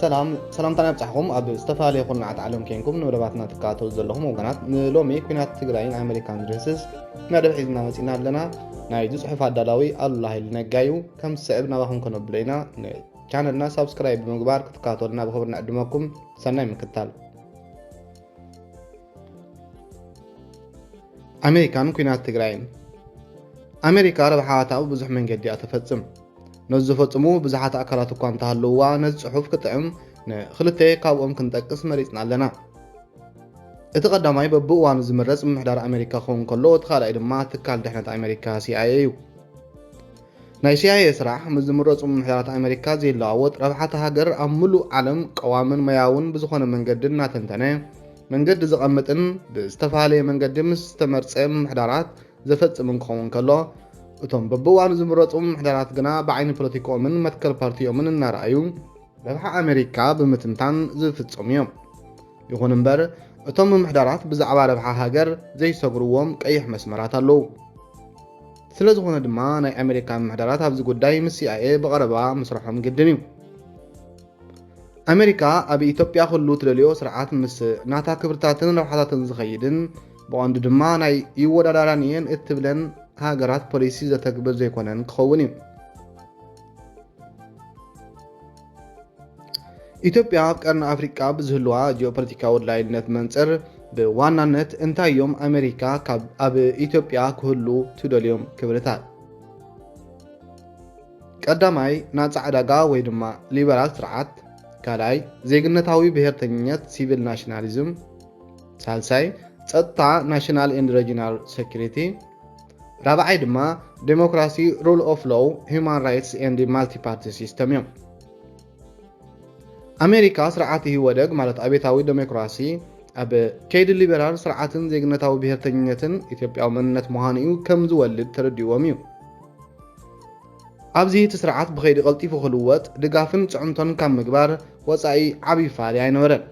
ሰላም ሰላምታና ይብጻሕኩም። ኣብ ዝተፈላለየ ኩርናዓት ዓለም ኬንኩም ንመደባትና ትከታተሉ ዘለኹም ወገናት፣ ንሎሚ ኩናት ትግራይን ኣሜሪካን ዝድህስስ መደብ ሒዝና መጺና ኣለና። ናይዚ ጽሑፍ ኣዳላዊ ኣሉላ ሃይለ ነጋ እዩ። ከም ዝስዕብ ናባኹም ከነብሎ ኢና። ንቻነልና ሳብስክራይብ ብምግባር ክትከታተሉና ብኽብሪ ንዕድመኩም። ሰናይ ምክታል። ኣሜሪካን ኩናት ትግራይን። ኣሜሪካ ረብሓታ ብብዙሕ መንገዲ እያ ተፈጽም። ነዚ ዝፈጽሙ ብዙሓት ኣካላት እኳ እንተሃለውዋ፣ ነዚ ጽሑፍ ክጥዕም ንኽልተ ካብኦም ክንጠቅስ መሪጽና ኣለና። እቲ ቀዳማይ በብእዋኑ ዝምረጽ ምምሕዳር ኣሜሪካ ክኸውን ከሎ፣ እቲ ካልኣይ ድማ ትካል ድሕነት ኣሜሪካ፣ ሲ ኣይ ኤ፣ እዩ። ናይ ሲ ኣይ ኤ ስራሕ ምስ ዝምረጹ ምምሕዳራት ኣሜሪካ ዘይለዋወጥ፣ ረብሓ እታ ሃገር ኣብ ምሉእ ዓለም ቀዋምን መያውን ብዝኾነ መንገዲ እናተንተነ መንገዲ ዘቐምጥን ብዝተፈላለየ መንገዲ ምስ ዝተመርጸ ምምሕዳራት ዘፈጽምን ክኸውን ከሎ፣ እቶም በብእዋኑ ዝምረጹ ምምሕዳራት ግና ብዓይኒ ፖለቲካኦምን መትከል ፓርቲኦምን እናረኣዩ ረብሓ ኣሜሪካ ብምትንታን ዝፍጸሙ እዮም። ይኹን እምበር፣ እቶም ምምሕዳራት ብዛዕባ ረብሓ ሃገር ዘይሰግርዎም ቀይሕ መስመራት ኣለዉ። ስለ ዝኾነ ድማ፣ ናይ ኣሜሪካ ምምሕዳራት ኣብዚ ጉዳይ ምስ ሲ ኣይ ኤ ብቐረባ ምስርሖም ግድን እዩ። ኣሜሪካ ኣብ ኢትዮጵያ ክህሉ ትደልዮ ስርዓት ምስ ናታ ክብርታትን ረብሓታትን ዝኸይድን፣ ብቐንዱ ድማ ናይ ይወዳደራን እየን እትብለን ሃገራት ፖሊሲ ዘተግብር ዘይኮነን ክኸውን እዩ። ኢትዮጵያ ኣብ ቀርኒ ኣፍሪቃ ብዝህልዋ ጂኦፖለቲካዊ ኣድላይነት መንጽር፣ ብዋናነት እንታይ እዮም ኣሜሪካ ካብ ኣብ ኢትዮጵያ ክህሉ ትደልዮም ክብርታት? ቀዳማይ፣ ናጻ ዕዳጋ ወይ ድማ ሊበራል ስርዓት። ካልኣይ፣ ዜግነታዊ ብሔርተኝነት፣ ሲቪል ናሽናሊዝም። ሳልሳይ፣ ጸጥታ፣ ናሽናል ኤንድ ሬጂናል ሴኩሪቲ። ራብዓይ ድማ ዴሞክራሲ፣ ሩል ኦፍ ሎው፣ ሂውማን ራይትስ ኤንድ ማልቲ ፓርቲ ሲስተም እዮም። ኣሜሪካ ስርዓት ኢህወደግ ማለት ኣቤታዊ ዴሞክራሲ ኣብ ከይዲ ሊበራል ስርዓትን ዜግነታዊ ብሔርተኝነትን ኢትዮጵያዊ መንነት ምዃኑ እዩ ከም ዝወልድ ተረዲእዎም እዩ። ኣብዚ እቲ ስርዓት ብኸይዲ ቀልጢፉ ክልወጥ ድጋፍን ጽዕንቶን ካብ ምግባር ወጻኢ ዓብዪ ፋልያ ኣይነበረን።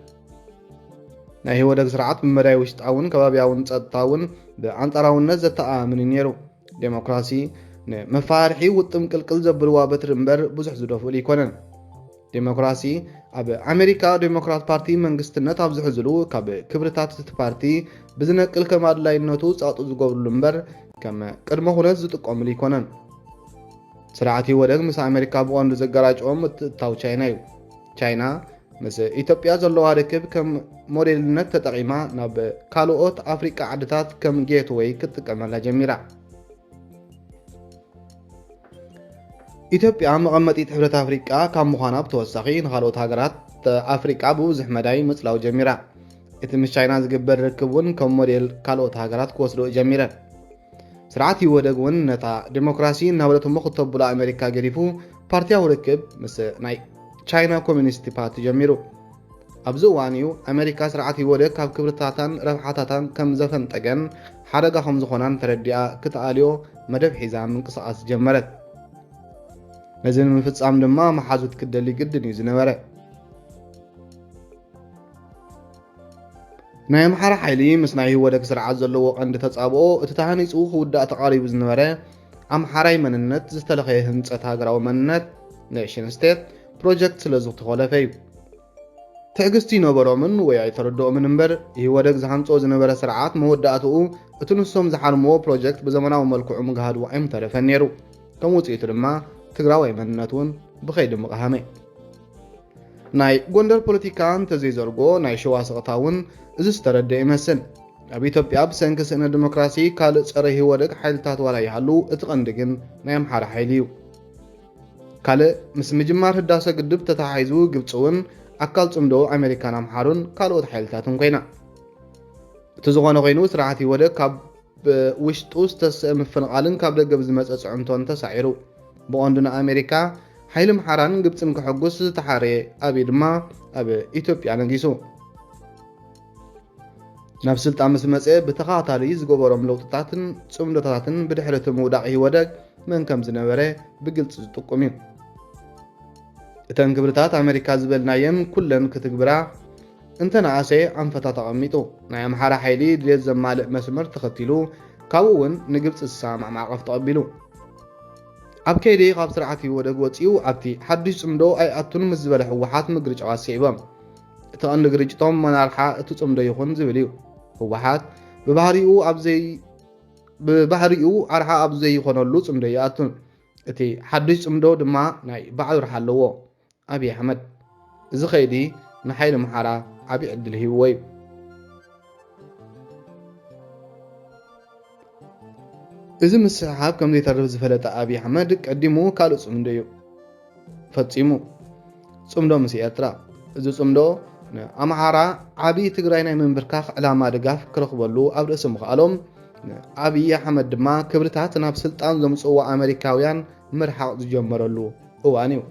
ናይ ኢህወደግ ስርዓት ብመዳይ ውሽጣውን ከባቢያውን ጸጥታውን ብኣንጻራውነት ዘተኣማምን እዩ ነይሩ። ዴሞክራሲ ንመፋርሒ ውጥም ቅልቅል ዘብልዋ በትሪ እምበር ብዙሕ ዝደፍኡ ኣይኮነን። ዴሞክራሲ ኣብ ኣሜሪካ ዴሞክራት ፓርቲ መንግስትነት ኣብ ዝሕዝሉ ካብ ክብርታት እቲ ፓርቲ ብዝነቅል ከም ኣድላይነቱ ጸቕጢ ዝገብርሉ እምበር ከም ቅድመ ኩነት ዝጥቀምሉ ኣይኮነን። ስርዓት ኢህወደግ ምስ ኣሜሪካ ብቐንዱ ዘገራጭዎ ምትእትታው ቻይና እዩ። ቻይና ምስ ኢትዮጵያ ዘለዋ ርክብ ከም ሞዴልነት ተጠቒማ ናብ ካልኦት ኣፍሪቃ ዓድታት ከም ጌትወይ ክትጥቀመላ ጀሚራ። ኢትዮጵያ መቐመጢት ሕብረት ኣፍሪቃ ካብ ምዃና ብተወሳኺ ንኻልኦት ሃገራት ኣፍሪቃ ብብዙሕ መዳይ ምጽላው ጀሚራ። እቲ ምስ ቻይና ዝግበር ርክብ እውን ከም ሞዴል ካልኦት ሃገራት ክወስድኦ ጀሚረን። ስርዓት ኢህወደግ እውን ነታ ዴሞክራሲ እናበለት እሞ ክተብሎ ኣሜሪካ ገዲፉ ፓርቲያዊ ርክብ ምስ ናይ ቻይና ኮሚኒስት ፓርቲ ጀሚሩ። ኣብዚ እዋን እዩ ኣሜሪካ ስርዓት ኢህወደግ ካብ ክብርታታን ረብሓታታን ከም ዘፈንጠገን ሓደጋ ከም ዝኾናን ተረዲኣ ክትኣልዮ መደብ ሒዛ ምንቅስቓስ ዝጀመረት። ነዚ ንምፍጻም ድማ መሓዙት ክደሊ ግድን እዩ ዝነበረ። ናይ ኣምሓራ ሓይሊ ምስ ናይ ኢህወደግ ስርዓት ዘለዎ ቀንዲ ተጻብኦ እቲ ተሃኒጹ ክውዳእ ተቓሪቡ ዝነበረ ኣምሓራይ መንነት ዝተለኸየ ህንጸት ሃገራዊ መንነት፣ ኔሽን ስቴት፣ ፕሮጀክት ስለ ዝተኾለፈ እዩ። ትዕግስቲ ይነበሮምን ወይ ኣይተረድኦምን እምበር፣ ኢህወደግ ዝሃንጾ ዝነበረ ስርዓት መወዳእትኡ እቲ ንሶም ዝሓልምዎ ፕሮጀክት ብዘመናዊ መልክዑ ምግሃዱ ኣይምተረፈን ነይሩ። ከም ውጽኢቱ ድማ ትግራዋይ መንነት እውን ብኸይዲ ምቕሃመ። ናይ ጎንደር ፖለቲካ እንተዘይዘርጎ ናይ ሸዋ ስቕታ እውን እዚ ዝተረደ ይመስል። ኣብ ኢትዮጵያ ብሰንኪ ስእነ ዲሞክራሲ ካልእ ጸረ ኢህወደግ ሓይልታት ዋላ ይሃሉ፣ እቲ ቀንዲ ግን ናይ ኣምሓራ ሓይሊ እዩ። ካልእ ምስ ምጅማር ህዳሰ ግድብ ተተሓሒዙ ግብፂ እውን ኣካል ጽምዶ ኣሜሪካን ኣምሓሩን ካልኦት ሓይልታትን ኮይና። እቲ ዝኾነ ኮይኑ ስርዓት ኢህወደግ ካብ ውሽጡ ዝተስአ ምፍንቓልን ካብ ደገ ብዝመፀ ጽዕንቶን ተሳዒሩ። ብቐንዱ ንኣሜሪካ ሓይሊ ኣምሓራን ግብፅን ከሐጉስ ዝተሓረየ ኣብይ ድማ ኣብ ኢትዮጵያ ነጊሱ። ናብ ስልጣን ምስ መፀ ብተኸታታሊ ዝገበሮም ለውጥታትን ፅምዶታትን ብድሕሪ እቲ ምውዳቕ ኢህወደግ መን ከም ዝነበረ ብግልፂ ዝጥቁም እዩ። እተን ክብርታት ኣሜሪካ ዝበልናየን ኩለን ክትግብራ እንተነኣሰ ኣንፈታት ኣቐሚጡ፣ ናይ ኣምሓራ ሓይሊ ድሌት ዘማልእ መስመር ተኸቲሉ፣ ካብኡ እውን ንግብፂ ዝሰማማዕ ማዕቐፍ ተቐቢሉ። ኣብ ከይዲ ካብ ስርዓት ኢህወደግ ወፂኡ ኣብቲ ሓዱሽ ፅምዶ ኣይኣቱን ምስ ዝበለ ህወሓት ምግርጫዋት ስዒቦም። እቲ ቀንዲ ግርጭቶም መን ኣርሓ እቲ ፅምዶ ይኹን ዝብል እዩ። ህወሓት ብባህሪኡ ኣብ ዘይ ብባህሪኡ ኣርሓ ኣብ ዘይኾነሉ ፅምዶ ይኣቱን። እቲ ሓዱሽ ፅምዶ ድማ ናይ ባዕሉ ኣርሓ ኣለዎ። ኣብይ ኣሕመድ እዚ ኸይዲ ንሓይሊ ኣምሓራ ዓብዪ ዕድል ሂብዎ እዩ። እዚ ምስሕሓብ ከም ዘይተርፍ ዝፈለጠ ኣብይ ኣሕመድ ቀዲሙ ካልእ ፅምዶ እዩ ፈፂሙ። ፅምዶ ምስ ኤርትራ። እዚ ፅምዶ ንኣምሓራ ዓብዪ ትግራይ ናይ ምንብርካኽ ዕላማ ድጋፍ ክረኽበሉ ኣብ ርእሲ ምኽኣሎም፣ ንኣብይ ኣሕመድ ድማ ክብርታት ናብ ስልጣን ዘምፅእዎ ኣመሪካውያን ምርሓቕ ዝጀመረሉ እዋን እዩ።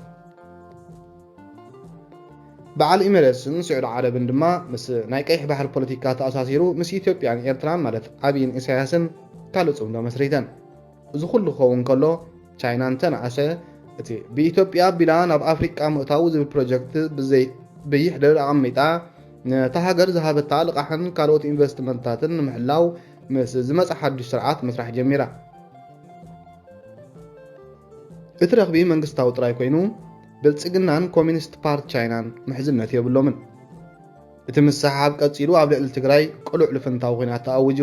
በዓል ኢሚሬትስን ስዑዲ ዓረብን ድማ ምስ ናይ ቀይሕ ባሕሪ ፖለቲካ ተኣሳሲሩ ምስ ኢትዮጵያን ኤርትራን ማለት ኣብይን ኢሳያስን ካልእ ፅምዶ መስሪተን። እዚ ኩሉ ክኸውን ከሎ ቻይና እንተነኣሰ እቲ ብኢትዮጵያ ኣቢላ ናብ ኣፍሪቃ ምእታው ዝብል ፕሮጀክት ብዘይ ብይሕደር ኣቐሚጣ ነታ ሃገር ዝሃበታ ልቓሕን ካልኦት ኢንቨስትመንትታትን ንምሕላው ምስ ዝመፀ ሓዱሽ ስርዓት ምስራሕ ጀሚራ። እቲ ረኽቢ መንግስታዊ ጥራይ ኮይኑ ብልፅግናን ኮሚኒስት ፓርት ቻይናን ምሕዝነት የብሎምን። እቲ ምስሕሓብ ቀፂሉ ኣብ ልዕሊ ትግራይ ቅሉዕ ልፍንታዊ ኲናት ተኣዊጁ።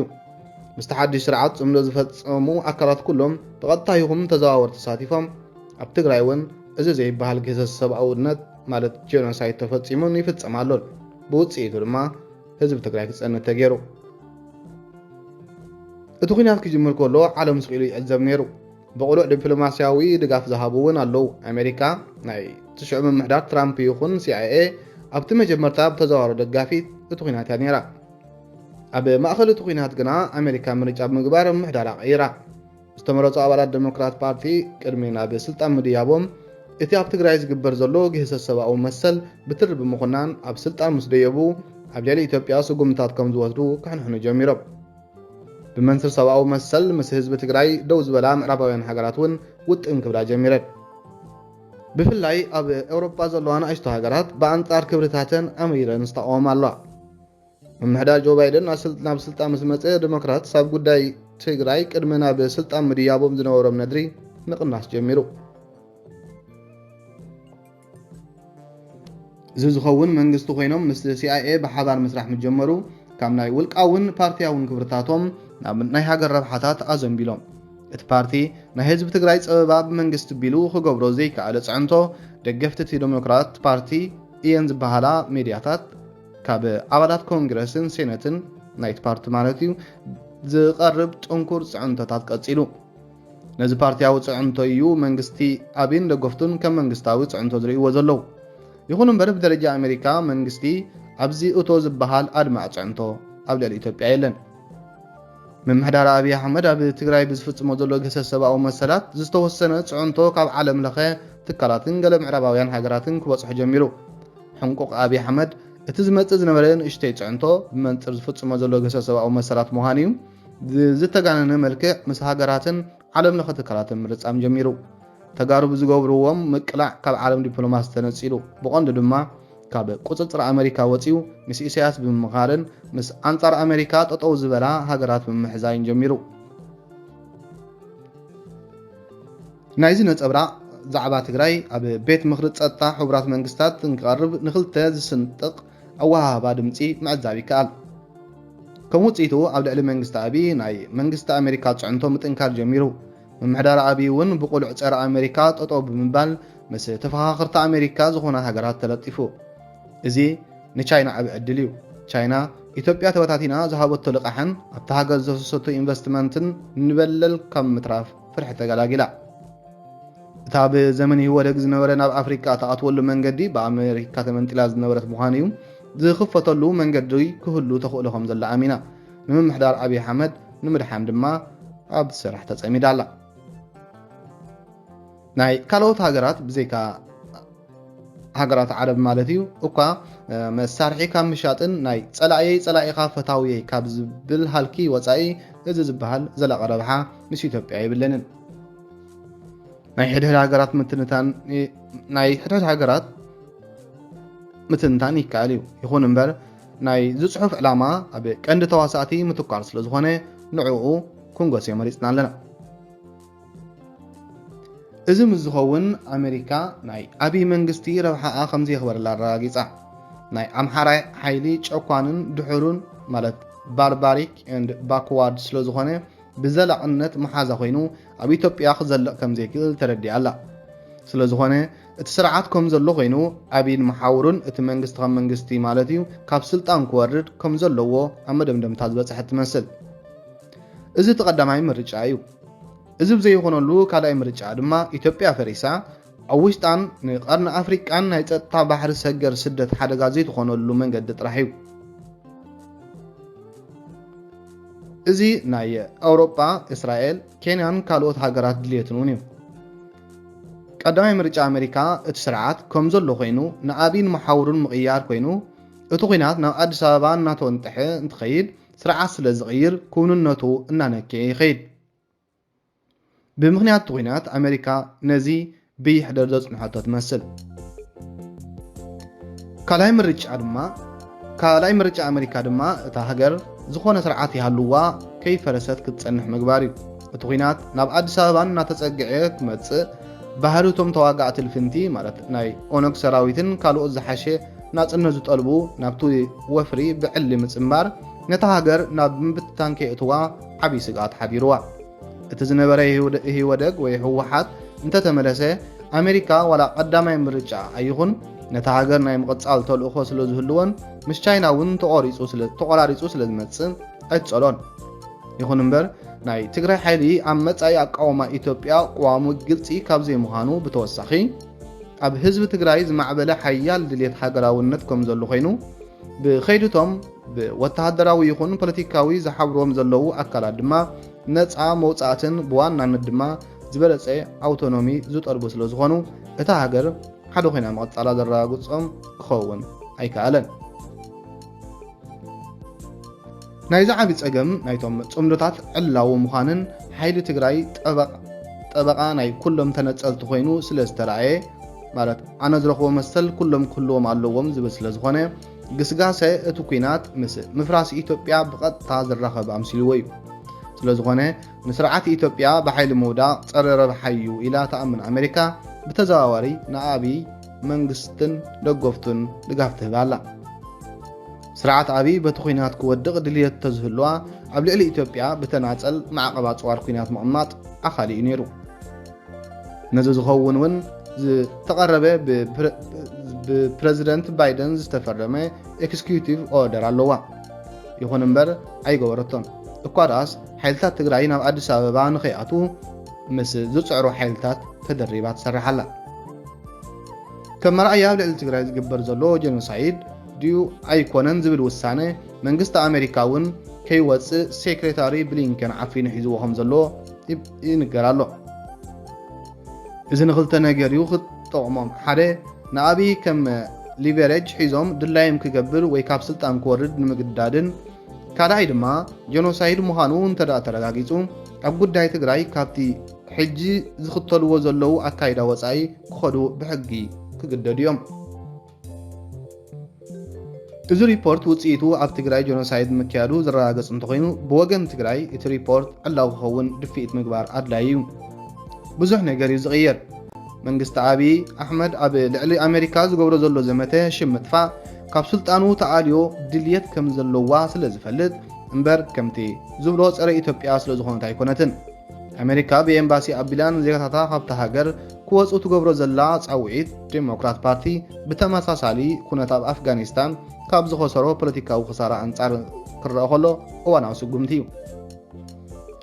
ምስቲ ሓድሽ ስርዓት ፅምዶ ዝፈፀሙ ኣካላት ኩሎም ብቐጥታ ይኹን ተዘዋወርቲ ተሳቲፎም። ኣብ ትግራይ እውን እዚ ዘይበሃል ግህሰት ሰብኣውነት ማለት ጄኖሳይድ ተፈፂሙን ይፍፀም ኣሎን። ብውፅኢቱ ድማ ህዝቢ ትግራይ ክፀንት ተገይሩ። እቲ ኲናት ክጅምር ከሎ ዓለም ስቕ ኢሉ ይዕዘብ ነይሩ። ብቕሉዕ ዲፕሎማስያዊ ድጋፍ ዝሃቡ እውን ኣለዉ። ኣሜሪካ ናይ ትሽዑ ምምሕዳር ትራምፕ ይኹን ሲኣይኤ ኣብቲ መጀመርታ ብተዘዋዋሪ ደጋፊት እቲ ኲናት እያ ነይራ። ኣብ ማእኸል እቲ ኲናት ግና ኣሜሪካ ምርጫ ብምግባር ምምሕዳራ ቀይራ። ዝተመረፁ ኣባላት ዴሞክራት ፓርቲ ቅድሚ ናብ ስልጣን ምድያቦም እቲ ኣብ ትግራይ ዝግበር ዘሎ ግህሰት ሰብኣዊ መሰል ብትሪ ብምኹናን ኣብ ስልጣን ምስ ደየቡ ኣብ ልዕሊ ኢትዮጵያ ስጉምትታት ከም ዝወስዱ ክሕንሕኑ ጀሚሮም። ብመንፅር ሰብኣዊ መሰል ምስ ህዝቢ ትግራይ ደው ዝበላ ምዕራባውያን ሃገራት እውን ውጥን ክብላ ጀሚረን። ብፍላይ ኣብ ኤውሮጳ ዘለዋ ንኣሽቱ ሃገራት ብኣንጻር ክብርታተን ኣምሪረን ዝተቃወማ ኣለዋ። ምምሕዳር ጆ ባይደን ናብ ስል- ናብ ስልጣን ምስ መጸ ዴሞክራት ሳብ ጉዳይ ትግራይ ቅድሚ ናብ ስልጣን ምድያቦም ዝነበሮም ነድሪ ምቕናስ ጀሚሩ። እዚ ዝኸውን መንግስቲ ኮይኖም ምስ ሲኣይኤ ብሓባር ምስራሕ ምስ ጀመሩ ካብ ናይ ውልቃውን ፓርቲያውን ክብርታቶም ናብ ናይ ሃገር ረብሓታት ኣዘንቢሎም። እቲ ፓርቲ ናይ ህዝቢ ትግራይ ጸበባ ብመንግስቲ ቢሉ ክገብሮ ዘይከኣለ ጽዕንቶ ደገፍቲ እቲ ዴሞክራት ፓርቲ እየን ዝበሃላ ሜድያታት ካብ ኣባላት ኮንግረስን ሴነትን ናይቲ ፓርቲ ማለት እዩ ዝቐርብ ጥንኩር ጽዕንቶታት ቀጺሉ። ነዚ ፓርቲያዊ ጽዕንቶ እዩ መንግስቲ ኣብይን ደገፍቱን ከም መንግስታዊ ጽዕንቶ ዝርእይዎ ዘለዉ። ይኹን እምበር ብደረጃ ኣሜሪካ መንግስቲ ኣብዚ እቶ ዝበሃል ኣድማዕ ጽዕንቶ ኣብ ልዕሊ ኢትዮጵያ የለን። ምምሕዳር ኣብይ ኣሕመድ ኣብ ትግራይ ብዝፍጽሞ ዘሎ ግህሰት ሰብኣዊ መሰላት ዝተወሰነ ጽዕንቶ ካብ ዓለም ለኸ ትካላትን ገለ ምዕራባውያን ሃገራትን ክበጽሖ ጀሚሩ። ሕንቁቕ ኣብይ ኣሕመድ እቲ ዝመጽእ ዝነበረ ንእሽተይ ጽዕንቶ ብመንጽር ዝፍጽሞ ዘሎ ግህሰት ሰብኣዊ መሰላት ምዃን እዩ ብዝተጋነነ መልክዕ ምስ ሃገራትን ዓለም ለኸ ትካላትን ምርጻም ጀሚሩ። ተጋሩ ብዝገብርዎም ምቅላዕ ካብ ዓለም ዲፕሎማሲ ተነጺሉ። ብቐንዱ ድማ ካብ ቁጽጽር ኣመሪካ ወጺኡ ምስ ኢሳያስ ብምምኻርን ምስ ኣንጻር ኣመሪካ ጠጠው ዝበላ ሃገራት ምምሕዛይን ጀሚሩ። ናይዚ ነጸብራቕ ዛዕባ ትግራይ ኣብ ቤት ምኽሪ ጸጥታ ሕቡራት መንግስታት እንክቐርብ ንክልተ ዝስንጥቕ ኣወሃህባ ድምጺ ምዕዛብ ይከኣል። ከም ውጽኢቱ ኣብ ልዕሊ መንግስቲ ኣብይ ናይ መንግስቲ ኣመሪካ ጽዕንቶ ምጥንካር ጀሚሩ። ምምሕዳር ኣብይ እውን ብቕሉዕ ጸረ ኣመሪካ ጠጠው ብምባል ምስ ተፈኻኸርቲ ኣመሪካ ዝኾና ሃገራት ተለጢፉ። እዚ ንቻይና ዓቢ ዕድል እዩ። ቻይና ኢትዮጵያ ተበታቲና ዝሃበቶ ልቓሕን ኣብታ ሃገር ዘፍሰሰቶ ኢንቨስትመንትን ንበለል ካብ ምትራፍ ፍርሒ ተገላጊላ። እታ ብዘመን ኢህወደግ ዝነበረ ናብ ኣፍሪቃ ትኣትወሉ መንገዲ ብኣመሪካ ተመንጢላ ዝነበረት ምዃኑ እዩ። ዝኽፈተሉ መንገዲ ክህሉ ተኽእሎ ከም ዘሎ ኣሚና ንምምሕዳር ኣብይ ኣሕመድ ንምድሓን ድማ ኣብ ስራሕ ተጸሚዳ ኣላ። ናይ ካልኦት ሃገራት ብዘይካ ሃገራት ዓረብ ማለት እዩ እኳ መሳርሒ ካብ ምሻጥን ናይ ጸላእየይ ጸላኢኻ ፈታውየይ ካብ ዝብል ሃልኪ ወጻኢ እዚ ዝበሃል ዘላቂ ረብሓ ምስ ኢትዮጵያ የብለንን። ናይ ሕድሕድ ሃገራት ምትንታን ናይ ሕድሕድ ሃገራት ምትንታን ይከኣል እዩ። ይኹን እምበር ናይ ዝጽሑፍ ዕላማ ኣብ ቀንዲ ተዋሳእቲ ምትኳር ስለ ዝኾነ ንዕኡ ክንጎስዮ መሪጽና ኣለና። እዚ ምስ ዝኸውን ኣሜሪካ ናይ ኣብይ መንግስቲ ረብሓኣ ከም ዘየኽበረላ ኣረጋጊጻ። ናይ ኣምሓራይ ሓይሊ ጨኳንን ድሑሩን ማለት barbaric and backward ስለ ዝኾነ ብዘላቕነት መሓዛ ኮይኑ ኣብ ኢትዮጵያ ክዘልቕ ከም ዘይክእል ተረዲኣ ኣላ። ስለ ዝኾነ እቲ ስርዓት ከም ዘሎ ኮይኑ ኣብይን መሓውሩን እቲ መንግስቲ ከም መንግስቲ ማለት እዩ ካብ ስልጣን ክወርድ ከም ዘለዎ ኣብ መደምደምታ ዝበፅሐት ትመስል። እዚ እቲ ቀዳማይ ምርጫ እዩ። እዚ ብዘይኾነሉ ካልኣይ ምርጫ ድማ ኢትዮጵያ ፈሪሳ ኣብ ውሽጣን ንቀርኒ ኣፍሪቃን ናይ ጸጥታ ባሕሪ ሰገር ስደት ሓደጋ ዘይትኾነሉ መንገዲ ጥራሕ እዩ። እዚ ናይ ኣውሮጳ፣ እስራኤል፣ ኬንያን ካልኦት ሃገራት ድልየትን እውን እዩ። ቀዳማይ ምርጫ ኣሜሪካ እቲ ስርዓት ከም ዘሎ ኮይኑ ንኣብይን መሓውሩን ምቕያር ኮይኑ እቲ ኲናት ናብ ኣዲስ ኣበባ እናተወንጠሐ እንትኸይድ ስርዓት ስለ ዝቕይር ክውንነቱ እናነከየ ይኸይድ። ብምኽንያት እቲ ኲናት ኣሜሪካ ነዚ ብይሕደር ዘጽንሐቶ ትመስል። ካልኣይ ምርጫ ድማ ካልኣይ ምርጫ ኣሜሪካ ድማ እታ ሃገር ዝኾነ ስርዓት ይሃልዋ ከይፈረሰት ክትጸንሕ ምግባር እዩ። እቲ ኲናት ናብ ኣዲስ ኣበባ እናተጸግዐ ክመጽእ ባህሪ እቶም ተዋጋእቲ ልፍንቲ ማለት ናይ ኦነግ ሰራዊትን ካልኦት ዝሓሸ ናጽነት ዝጠልቡ ናብቲ ወፍሪ ብዕሊ ምጽንባር ነታ ሃገር ናብ ምብትታን ከየእትዋ ዓብዪ ስግኣት ሓዲርዋ። እቲ ዝነበረ ኢህወደ- ኢህወደግ ወይ ህወሓት እንተተመለሰ ኣሜሪካ ዋላ ቀዳማይ ምርጫ ኣይኹን ነታ ሃገር ናይ ምቕጻል ተልእኾ ስለ ዝህልወን ምስ ቻይና እውን ተቖሪጹ ስለ- ተቖራሪጹ ስለ ዝመጽእ ኣይትጸሎን። ይኹን እምበር ናይ ትግራይ ሓይሊ ኣብ መጻኢ ኣቃውማ ኢትዮጵያ ቅዋሙ ግልጺ ካብ ዘይምዃኑ ብተወሳኺ ኣብ ህዝቢ ትግራይ ዝማዕበለ ሓያል ድሌት ሃገራውነት ከም ዘሎ ኮይኑ ብኸይድቶም ብወተሃደራዊ ይኹን ፖለቲካዊ ዝሓብርዎም ዘለዉ ኣካላት ድማ ነፃ መውፃእትን ብዋናነት ድማ ዝበለፀ ኣውቶኖሚ ዝጠልቡ ስለ ዝኾኑ እታ ሃገር ሓደ ኮይና ምቕፃላ ዘረጋግፆም ክኸውን ኣይከኣለን። ናይዚ ዓቢ ጸገም ናይቶም ጽምዶታት ዕላዊ ምዃንን ሓይሊ ትግራይ ጠበቕ- ጠበቓ ናይ ኩሎም ተነጸልቲ ኮይኑ ስለ ዝተረኣየ ማለት ኣነ ዝረኽቦ መሰል ኩሎም ክህልዎም ኣለዎም ዝብል ስለ ዝኾነ ግስጋሰ እቲ ኲናት ምስ ምፍራስ ኢትዮጵያ ብቐጥታ ዝራኸብ ኣምሲልዎ እዩ። ስለ ዝኾነ ንስርዓት ኢትዮጵያ ብሓይሊ ምውዳቕ ጸረ ረብሓ እዩ ኢላ ትኣምን ኣሜሪካ ብተዘዋዋሪ ንኣብይ መንግስትን ደገፍቱን ድጋፍ ትህብ ኣላ። ስርዓት ኣብይ በቲ ኲናት ክወድቕ ድልየት ተዝህልዋ ኣብ ልዕሊ ኢትዮጵያ ብተናጸል ማዕቐብ ኣፅዋር ኲናት ምቕማጥ ኣኻሊ እዩ ነይሩ። ነዚ ዝኸውን እውን ዝተቐረበ ብፕረ- ብፕረዚደንት ባይደን ዝተፈረመ ኤክስኪዩቲቭ ኦርደር ኣለዋ። ይኹን እምበር ኣይገበረቶን። እኳ ደኣስ ሓይልታት ትግራይ ናብ ኣዲስ ኣበባ ንኸይኣትዉ ምስ ዝፅዕሩ ሓይልታት ተደሪባ ትሰርሕ ኣላ። ከም መርኣያ ኣብ ልዕሊ ትግራይ ዝግበር ዘሎ ጀኖሳይድ ድዩ ኣይኮነን ዝብል ውሳነ መንግስቲ ኣሜሪካ እውን ከይወፅእ ሴክሬታሪ ብሊንከን ዓፊኑ ሒዝዎ ከም ዘሎ ይብ- ይንገር ኣሎ። እዚ ንክልተ ነገር እዩ ክጠቕሞም። ሓደ ንኣብይ ከም ሊቨሬጅ ሒዞም ድላዮም ክገብር ወይ ካብ ስልጣን ክወርድ ንምግዳድን ካልኣይ ድማ ጀኖሳይድ ምዃኑ እንተደኣ ተረጋጊፁ ኣብ ጉዳይ ትግራይ ካብቲ ሕጂ ዝኽተልዎ ዘለዉ ኣካይዳ ወፃኢ ክኸዱ ብሕጊ ክግደዱ እዮም። እዚ ሪፖርት ውፅኢቱ ኣብ ትግራይ ጀኖሳይድ ምክያዱ ዝረጋገፅ እንተኾይኑ ብወገን ትግራይ እቲ ሪፖርት ዕላዊ ክኸውን ድፍኢት ምግባር ኣድላዪ እዩ። ብዙሕ ነገር እዩ ዝቕየር። መንግስቲ ኣብይ ኣሕመድ ኣብ ልዕሊ ኣሜሪካ ዝገብሮ ዘሎ ዘመተ ሽም ምጥፋእ ካብ ስልጣኑ ተኣልዮ ድልየት ከም ዘለዋ ስለ ዝፈልጥ እምበር ከምቲ ዝብሎ ፀረ ኢትዮጵያ ስለ ዝኾነት ኣይኮነትን። ኣሜሪካ ብኤምባሲ ኣቢላ ንዜጋታታ ካብታ ሃገር ክወፁ ትገብሮ ዘላ ፃውዒት ዴሞክራት ፓርቲ ብተመሳሳሊ ኩነት ኣብ ኣፍጋኒስታን ካብ ዝኸሰሮ ፖለቲካዊ ክሳራ ኣንፃር ክረአ ከሎ እዋናዊ ስጉምቲ እዩ።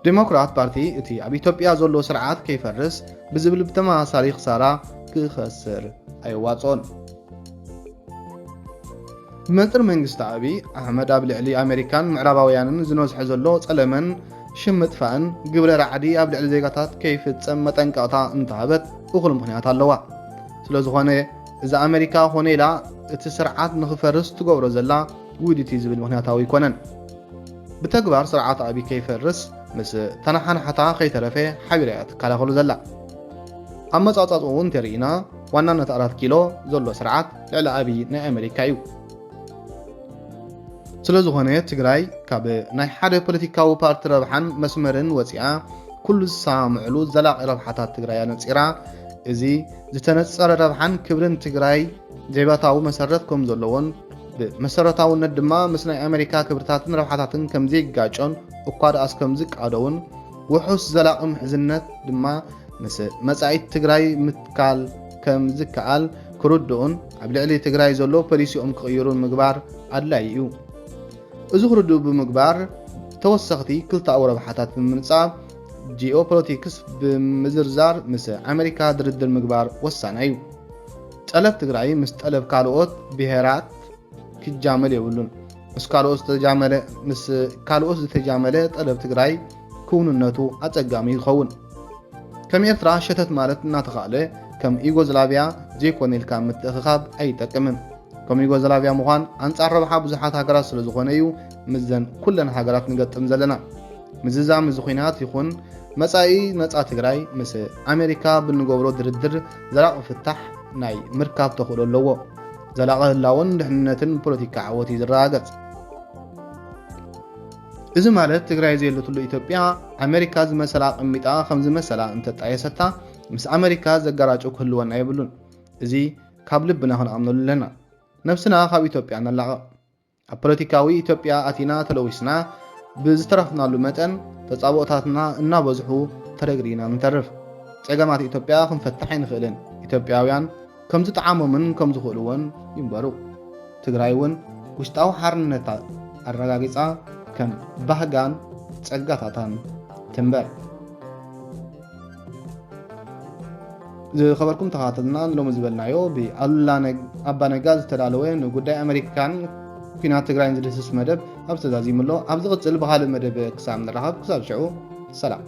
ዴሞክራት ፓርቲ እቲ ኣብ ኢትዮጵያ ዘሎ ስርዓት ከይፈርስ ብዝብል ብተመሳሳሊ ክሳራ ክኸስር ኣይዋፅኦን። ብመንፅር መንግስቲ ኣብይ ኣሕመድ ኣብ ልዕሊ ኣሜሪካን ምዕራባውያንን ዝነዝሐ ዘሎ ፀለመን ሽም ምጥፋእን ግብረ ራዕዲ ኣብ ልዕሊ ዜጋታት ከይፍፀም መጠንቀቕታ እንተሃበት እኹል ምኽንያት ኣለዋ። ስለዝኾነ እዚ ኣሜሪካ ኮነ ኢላ እቲ ስርዓት ንኽፈርስ ትገብሮ ዘላ ውዲት እዩ ዝብል ምኽንያታዊ ኣይኮነን። ብተግባር ስርዓት ኣብይ ከይፈርስ ምስ ተነሓናሕታ ከይተረፈ ሓቢራ እያ ትከላኸሎ ዘላ። ኣመፃፅኣኡ እውን እንተርኢና ዋናነት ኣራት ኪሎ ዘሎ ስርዓት ልዕሊ ኣብይ ናይ ኣሜሪካ እዩ። ስለዝኾነ ትግራይ ካብ ናይ ሓደ ፖለቲካዊ ፓርቲ ረብሓን መስመርን ወፂኣ ኩሉ ዝሰማምዕሉ ዘላቒ ረብሓታት ትግራይ ኣነፂራ። እዚ ዝተነፀረ ረብሓን ክብርን ትግራይ ዜባታዊ መሰረት ከም ዘለዎን ብመሰረታውነት ድማ ምስ ናይ ኣሜሪካ ክብርታትን ረብሓታትን ከም ዘይጋጮን እኳ ደኣስ ከም ዝቃደውን ውሑስ ዘላቒ ምሕዝነት ድማ ምስ መጻኢት ትግራይ ምትካል ከም ዝከኣል ክርድኡን ኣብ ልዕሊ ትግራይ ዘሎ ፖሊሲኦም ክቕይሩን ምግባር ኣድላዪ እዩ። እዚ ክርድኡ ብምግባር ተወሰኽቲ ክልተኣዊ ረብሓታት ብምንጻብ ጂኦፖለቲክስ ብምዝርዛር ምስ ኣሜሪካ ድርድር ምግባር ወሳናይ እዩ። ጠለብ ትግራይ ምስ ጠለብ ካልኦት ብሄራት ክጃመል የብሉን። ምስ ካልኦት ዝተጃመለ ምስ ካልኦት ዝተጃመለ ጠለብ ትግራይ ክውንነቱ ኣጸጋሚ ይኸውን። ከም ኤርትራ ሸተት ማለት እናተኻእለ ከም ዩጎዝላቪያ ዘይኮነ ኢልካ ምትእኽኻብ ኣይጠቅምን። ከም ዩጎዝላቪያ ምዃን ኣንጻር ረብሓ ብዙሓት ሃገራት ስለ ዝኾነ እዩ ምስዘን ኩለን ሃገራት ንገጥም ዘለና። ምዝዛም እዚ ኹናት ይኹን መጻኢ ነጻ ትግራይ ምስ ኣሜሪካ ብንገብሮ ድርድር ዘላቒ ፍታሕ ናይ ምርካብ ተኽእሎ ኣለዎ። ዘላቒ ህላውን ድሕንነትን ፖለቲካ ዓወት እዩ ዝረጋገጽ። እዚ ማለት ትግራይ ዘየለትሉ ኢትዮጵያ ኣሜሪካ ዝመሰላ ኣቐሚጣ ከም ዝመሰላ እንተጣየሰታ ምስ ኣሜሪካ ዘጋራጭው ክህልወና የብሉን። እዚ ካብ ልብና ክንኣምነሉ ኣለና። ነብስና ካብ ኢትዮጵያ ነላቕቕ። ኣብ ፖለቲካዊ ኢትዮጵያ ኣቲና ተለዊስና ብዝተረፍናሉ መጠን ተጻብኦታትና እናበዝሑ ተረግሪና ንተርፍ። ጸገማት ኢትዮጵያ ክንፈትሕ ኣይንኽእልን። ኢትዮጵያውያን ከም ዝጠዓሞምን ከም ዝኽእልዎን ይንበሩ። ትግራይ እውን ውሽጣዊ ሓርነታ ኣረጋጊጻ ከም ባህጋን ጸጋታታን ትንበር። ዝኸበርኩም ተኸታተልና ንሎሚ ዝበልናዮ ብኣሉላ ነግ-፣ ኣባ ነጋ ዝተዳለወ ንጉዳይ ኣሜሪካን ኲናት ትግራይን ዝድህስስ መደብ ኣብ ተዛዚሙ ኣሎ። ኣብ ዝቕጽል ብኻልእ መደብ ክሳብ ንራኸብ ክሳብ ሽዑ ሰላም።